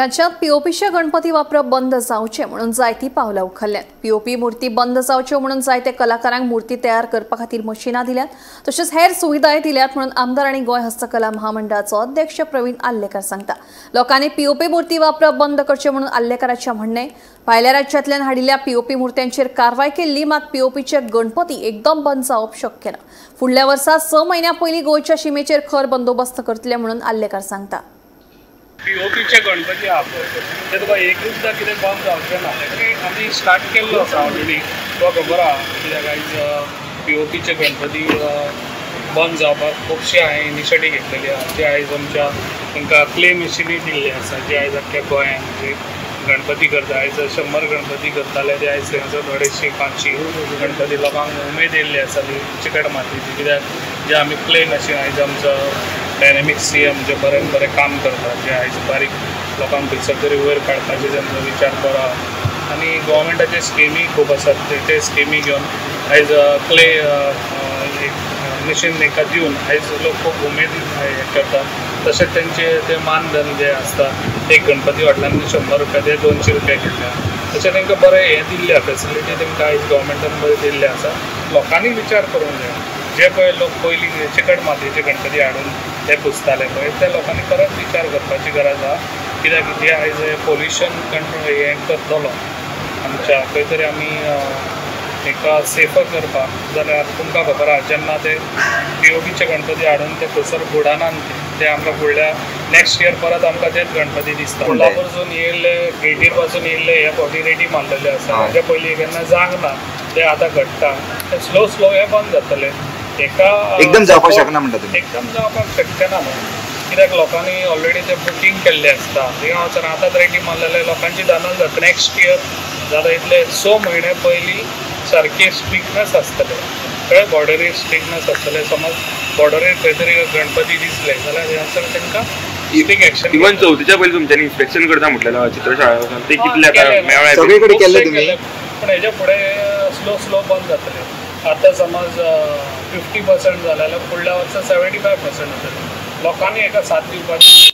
राज्यात पीओपीचे गणपती वापरप बंद जावचे म्हणून जायती पावलां उखल्ल्यात। पीओपी मूर्ती बंद जावच्यो म्हणून जायते कलाकारांक मूर्ती तयार करपा खातीर मशिनां दिल्यात, तशेंच हेर सुविधाय दिल्यात म्हणून आमदार आनी गोंय हस्तकला महामंडळाचो अध्यक्ष प्रवीण आर्लेकार सांगता। लोकांनी पीओपी मूर्ती वापरप बंद करचें म्हणून आर्लेकाराचें म्हणणें। भायल्या राज्यांतल्यान हाडिल्ल्या पीओपी मूर्त्यांचेर कारवाय केल्ली, मात पीओपीचे गणपती एकदम बंद जावप शक्य ना। फुडल्या वर्सा 6 म्हयन्यां पयलीं गोंयच्या शिमेचेर खर बंदोबस्त करतले म्हणून आर्लेकार सांगता। पीओपीचे गणपती आहा पळय ते तुका एक सुद्दां कितें बंद जावचें ना। आमी स्टार्ट केल्लो आसा ऑलरेडी, तुका खबर आहा कित्याक आयज पीओपीचे गणपती बंद जावपाक खुबशे हांवें इनिशिएटीव घेतलेली आहा। जे आयज आमच्या तांकां क्ले मशिनी दिल्ली आसा, जे आयज आख्ख्या गोंयांत जे गणपती करता, आयज 100 गणपती करताले ते आयज थंयसर 250 500 गणपती लोकांक उमेद येयल्ली आसा ती चिकट मातयेची। कित्याक जे आमी क्ले मशीन आयज आमचो डायनेमीक सी एम जे बरें बरें काम करतात, जे आयज बारीक लोकांक खंयसर तरी वयर काडपाचे तांचो विचार बरो आहा। आनी गोवोरमेंटाचे स्किमी खूब आसात, ते स्किमी घेवन आयज क्ले एक मशीन तांकां दिवन आयज लोक खूब उमेद हें करतात। तशेंच तेंचे ते मानधन जे आसता एक गणपती हाडल्यान 100 रुपया ते 200 रुपया घेतल्या, तशें तांकां बरें हें दिल्लें आसा, फेसिलिटी तांकां आयज गोवोरमेंटान बरें दिल्लें आसा। लोकांनी विचार करूंक जाय, जे पळय लोक पयलीं चिकट मातयेचे गणपती हाडून ते पुजताले पळय त्या लोकांनी परत विचार करपाची गरज आहा। कित्याक जे आयज पोल्युशन कंट्रोल हें करतलो आमच्या खंय तरी आमी हेका सेफर करपाक जाल्यार तुमकां खबर आहा जेन्ना ते पीओपीचे गणपती हाडून ते खंयसर बुडानान ते आमकां फुडल्या नेक्स्ट इयर परत आमकां तेच गणपती दिसता। कोल्हापूरसून येयल्ले गेटीर पासून येयल्ले हे फावटी रेडी मारलेले आसा, तेच्या पयलीं केन्ना जावंक ना, ते आतां घडटा। स्लो स्लो हे बंद जातले, एकदम जावपाक शकना म्हणटा तुमी? एकदम जावपाक शक्य ना न्हू, कित्याक लोकांनी ऑलरेडी ते बुकींग केल्लें आसता। थिंगा वचून आतांच रेडी मारलेले लोकांची दानल जाता। नेक्स्ट इयर जाता इतले 6 म्हयने पयलीं सारकी स्ट्रिक्टनेस आसतले, कळ्ळें? बॉर्डरीर स्ट्रिक्टनेस आसतले। समज बॉर्डरीर खंय तरी गणपती दिसले जाल्यार थंयसर तांकां स्ट्रिक्ट एक्शन। इवन चवथीच्या पयलीं तुमच्यांनी इन्स्पेक्शन करता म्हटलें चित्रशाळा वचून, ते कितले आतां मेळ्ळें? सगळे कडेन केल्लें तुमी, पूण हेच्या फुडें स्लो स्लो बंद जातलें। आतां समज 50% जालें जाल्यार फुडल्या वर्सा 75% जातलें। लोकांनी हेका साथ दिवपाची।